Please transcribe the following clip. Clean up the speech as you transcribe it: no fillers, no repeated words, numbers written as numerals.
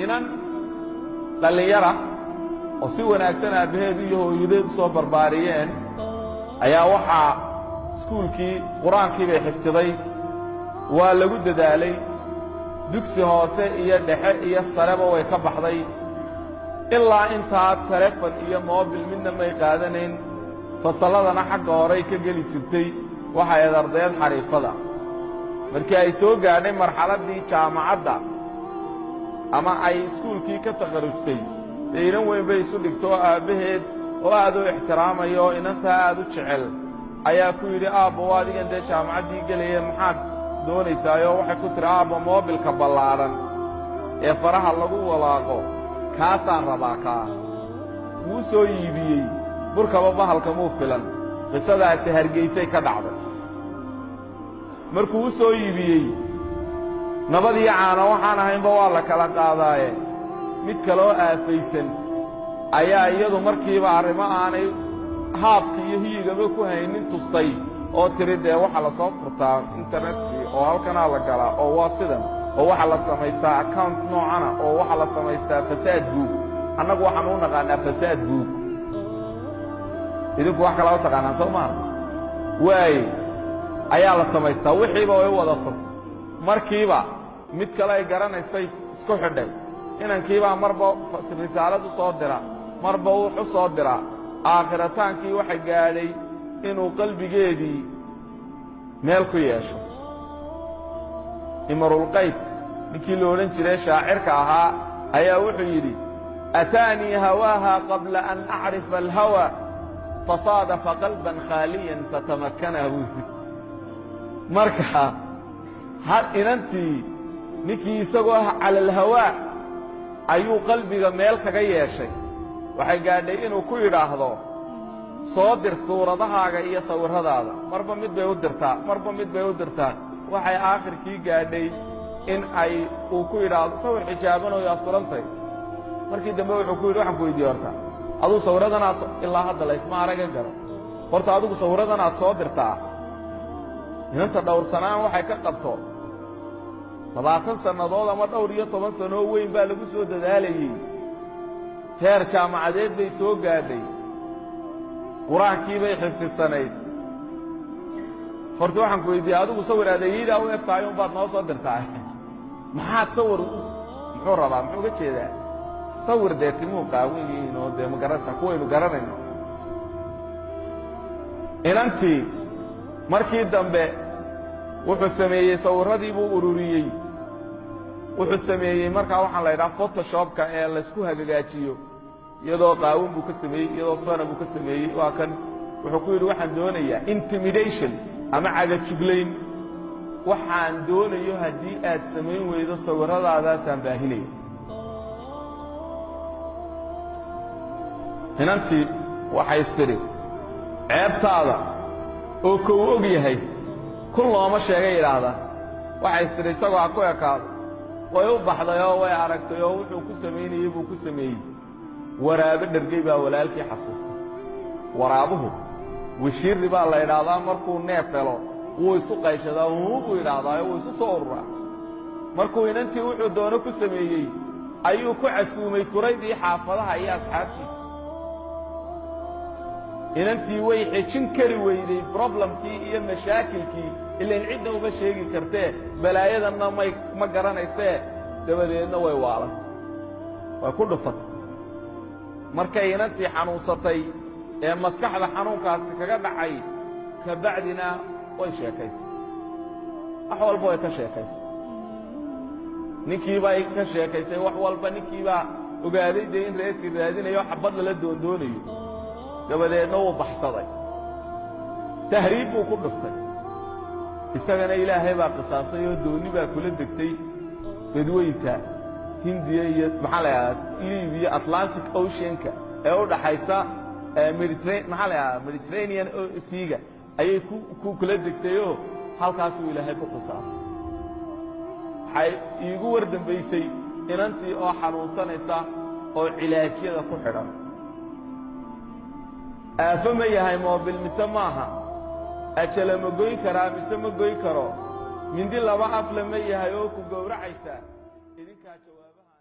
Inan dhallinyara oo si wanaagsan aabbaheed iyo hooyadeed u soo barbaariyeen ayaa waxaa iskuulkii qur-aankii bay xifdiday, waa lagu dadaalay, dugsi hoose iyo dhexe iyo sareba way ka baxday. Ilaa intaa telefon iyo moobil midna may qaadanayn, fasalladana xagga horay ka geli jirtay. Waxay ahayd ardayd xariifada. Markii ay soo gaadhay marxaladdii jaamacadda ama ay iskuulkii ka takharujtay, dee inan weyn bay isu dhigto oo aabbaheed oo aad u ixtiraamaya oo inantaa aad u jecel ayaa ku yidhi, "Aabbo, waa adigan dee jaamacaddii gelaya, maxaad doonaysaayoo?" Waxay ku tidhi, "Aabbo, moobilka ballaadhan ee faraha lagu walaaqo kaasaan rabaa." Kaa wuu soo iibiyey, burkaba bahalka muu filan. Qisadaasi Hargaysay ka dhacday. Markuu u soo iibiyey, nabad iyo caano waxaan ahaynba waa la kala qaadaaye, mid kaloo aafaysan ayaa iyadu markiiba arrimo aanay haabka iyo hiyigaba ku haynin tustay oo tiri, "Dee waxaa la soo furtaa internetkii oo halkanaa la galaa oo waa sidan oo waxaa la samaystaa account noocana oo waxaa la samaystaa fasaad buug." Annagu waxaan u naqaanaa fasaad buug, idinku wax kalaa u taqaanaan, soo maa? Waaye, ayaa la samaystaa. Wixiiba way u wada furtay. Markiiba mid kale ay garanaysay isku xidhay. Inankiibaa marba risaalad u soo dira, marba wux u soo dira. Aakhirataankii waxa gaadhay inuu qalbigeedii meel ku yeesho. Imrulqays ninkii la odhan jiray shaacirka ahaa ayaa wuxuu yidhi, "أتاني هواها قبل أن أعرف الهوى، فصادف قلبا خاليا فتمكنا," buu yidhi. Marka har inantii ninkii isagoo ah cala alhawaa ayuu qalbiga meel kaga yeeshay. Waxay gaadhay inuu ku yidhaahdo, "Soo dir suuradahaaga iyo sawirradaada." Marba mid bay u dirtaa, marba mid bay u dirtaa. Waxay aakhirkii gaadhay in ay uu ku yidhaahdo, "Sawir xijaabanooyo asturantay." Markii dambe wuxuu ku yidhi, "Waxaan ku weydiiye, horta aduu sawirradan aad ilaa hadda laysma aragan karo, horta adigu sawirradan aad soo dirtaa inanta dhowrsanaan waxay ka qabto 20 sannadood ama dhowr iyo toban sanoo weyn baa lagu soo dadaalayey, heer jaamacadeed bay soo gaadhay, qur-aankii bay xifdisanayd. Horta waxaan ku weydiiyey, adigu sawir adeeyadaa u eg tahay unbaad noo soo dirtaa, maxaad sawir?" Muxuu rabaa? Muxuu uga jeedaa? Sawir dee timuu qaawan yihiin oo dee ma garanaysaa kuwaynu garanayno. Inantii markii dambe wuxuu sameeyey, sawirradii buu ururiyey. Wuxuu sameeyey markaa waxaan la idhaha Photoshopka ee laysku hagagaajiyo. Iyadoo qaawan buu ka sameeyey, iyadoo sana buu ka sameeyey. Waa kan. Wuxuu ku yidhi, "Waxaan doonayaa intimidation ama cagajuglayn. Waxaan doonayo haddii aad samayn weydo, sawirradaadaasaan baahinaya." Inantii waxay istidhi, "Ceebtaada oo kow og yahay kun looma sheegay," idhaahdaa. Waxay istidhi, "Isagoo ha ku ekaado." Way u baxday oo way aragtay oo wuxuu ku samaynayey buu ku sameeyey. Waraabe dhergey baa walaalkii xasuustay. Waraabuhu wishiirri baa la idhaahdaa. Markuu neef helo wuu isu qayshadaa, huu buu idhaahdaayo, wuu isu soo ururaa. Markuu inantii wuxuu doono ku sameeyey ayuu ku casuumay kuraydii xaafadaha iyo asxaabtiisa. Inantii way xejin kari weyday problemkii iyo mashaakilkii, ilain cidna uma sheegi kartee, balaayadanna may ma garanaysee. Dabadeedna way waalatay, way ku dhufatay. Markay inantii xanuunsatay ee maskaxda xanuunkaasi kaga dhacay ka bacdina way sheekaysay, wax walba way ka sheekaysay. Ninkiibay ka sheekaysay wax walba. Ninkiibaa ogaaday dee in reerkii raadinayo, xabad lala doondoonayo. Dabadeedna wuu baxsaday, tahriib buu ku dhuftay. Isagana Ilaahay baa qisaasay oo doonni baa kula degtay badweynta Hindiya iyo maxaa la yidhahdaa Libiya, Atlantic Oceanka ee u dhaxaysa maxaa la yidhahdaa Mediterranean Seaga ayay ku kula degtayoo halkaasuu Ilaahay ku qisaasay. Waxay iigu war dambaysay inantii oo xanuunsanaysa oo cilaajyada ku xidhan. Aafo ma yahay moobil mise maaha? Ajala ma goyn karaa mise ma goyn karo? Mindi laba afle ma yahay oo ku gowracaysa? Idinkaa jawaabaha.